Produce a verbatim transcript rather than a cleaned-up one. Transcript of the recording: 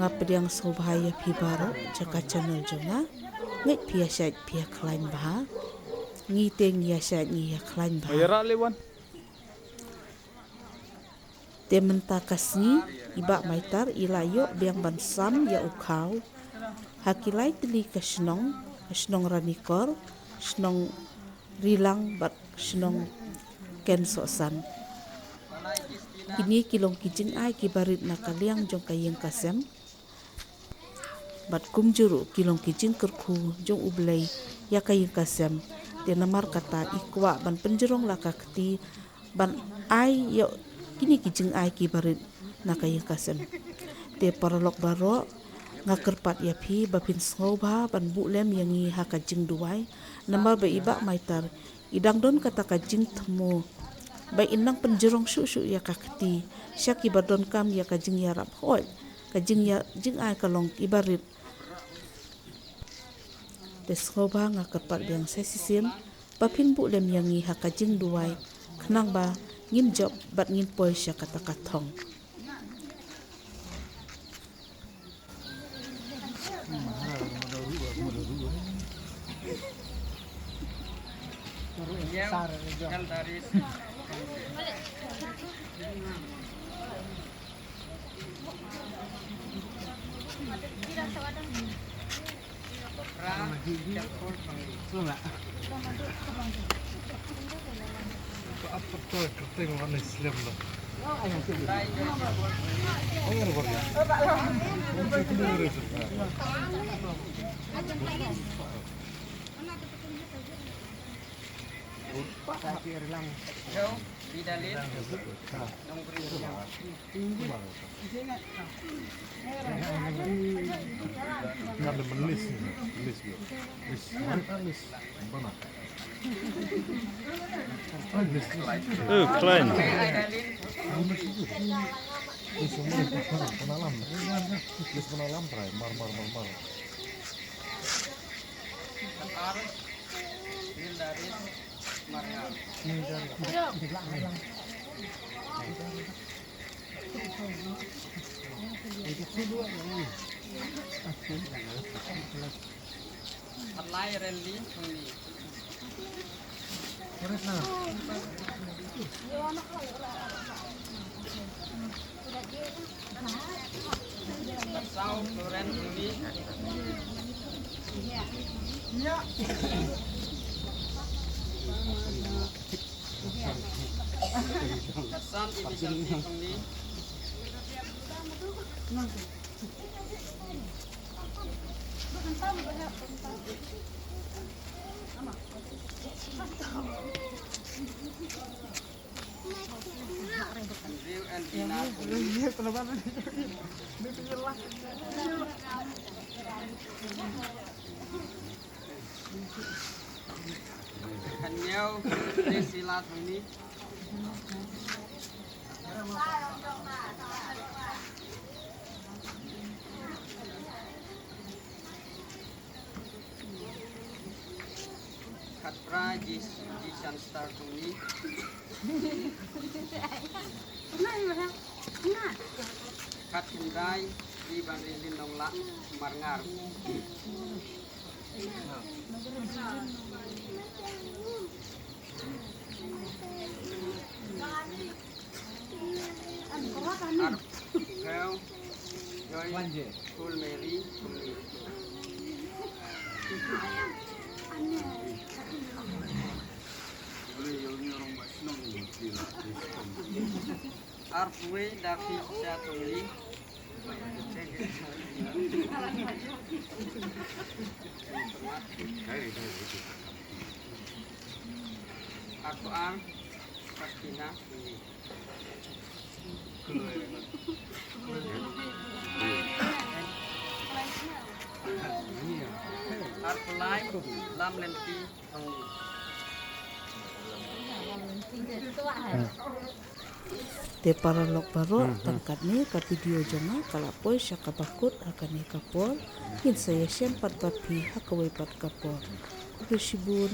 Nga pdiang sngewbha ïa phi baroh jong ka channel jong nga. Ngeit phi ïa shait phi ïa khlaiñ bha. Ngi te ngi ïa shait ngi ïa khlaiñ bha. Ïa rah le wan. Te mynta ka sngi i Bah Maitar i la ïoh biang ban sam ïa u khaw ha ki lai tylli ka shnong, ka shnong Ranikor, shnong Rilang bad shnong Kensohsan. Kine ki long ki jingai ki barit na ka liang jong ka ïing ka sem. Bad kumjuh ruh ki long ki jingkyrkhu jong U Blei ïa ka ïing ka sem. Te namar kata i kwah ban pynjrong la ka kti ban ai ïa kine ki jingai ki barit na ka ïing ka sem. Te paralok baroh, nga kyrpad ïa phi ba phin sngewbha ban buh lem ïa ngi ha ka jingduwai. Namar ba i Bah Maitar i dang don kata ka jingthmu ba in nang pynjrong shuh shuh ïa ka kti sha ki ba donkam ïa ka jingïarap, hooid, ka jingïa-, jingai ka long ki barit. Te sngewbha nga kyrpad biang sa shisien ba phin buh lem ïa ngi ha ka jingduwai khnang ba ngin jop bad ngin poi sha kata ka thong. Oh, klein. Khatphra, Ji, Jishan Star Tony. Khatkhyndai, Ji Banrilin Nonglah Marngar. Arphew, Joy Full Mary. Arphew wei, David Sha Tongli. Arphew ar, Christina Tongli. Arphew lai, Lamlynti Tongli. Te paralok baroh, tang katne ka video jong nga ka la poi sha kaba kut ha kane ka por. Ngin sa ïashem pat bad phi ha kawei pat ka por. Khublei shibun.